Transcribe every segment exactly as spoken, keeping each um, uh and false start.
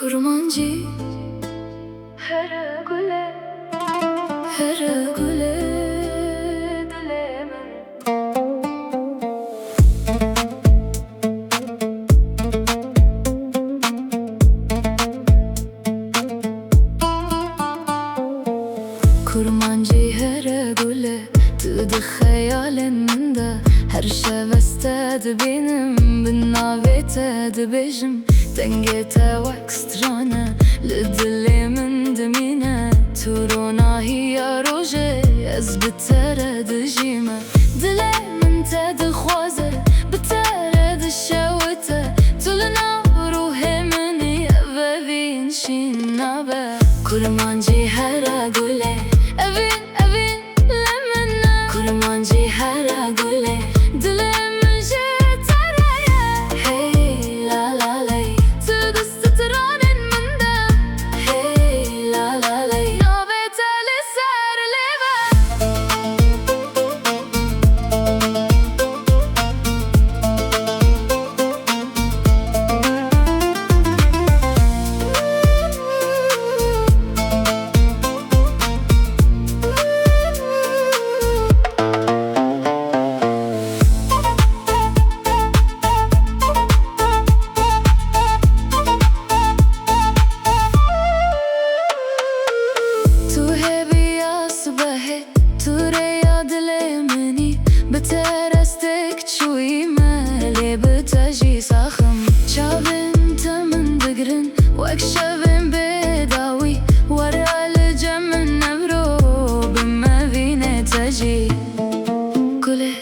Kurmancî here gule, here gule dilê min. Kurmancî here gule, tu di xeyalên min de. Her şev ez te dibînim, bi navê te dibêjim. Dengê te wek stran e, li dilê min dimîne. Tu ronahiya rojê, ez bi te re dijîme. Dilê min te dixwaze, bi te re dişewite. Tu li nav ruhê min î, ev evîn şîn nabe. Kurmancî here gule, evîn, evîn li min e. Kurmancî here gule, dilê min ji te re ye. Hey la la ley, tu dest stranên min de. Hey la la ley, navê te li ser lê be. Tu hêviya sibehê, tu rêya dilê min î. Bi te rastêk çûyîme, lê bi te jî sax im. Çavên te min digirin wek şevên bêdawî. Were li cem min evro, bi me vînê te jî. Gulê,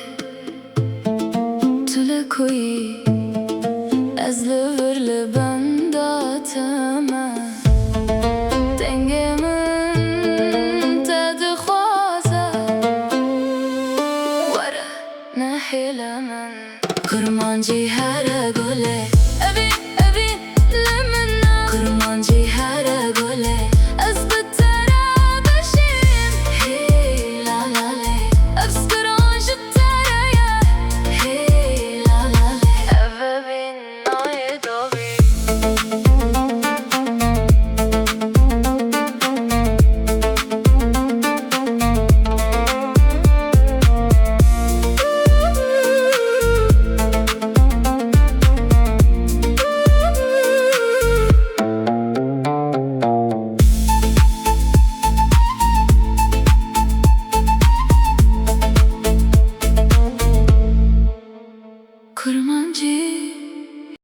tu li ku yî? Ez li vir li benda te me. Dengê min te dixwaze. Were, nehêle min. Kurmancî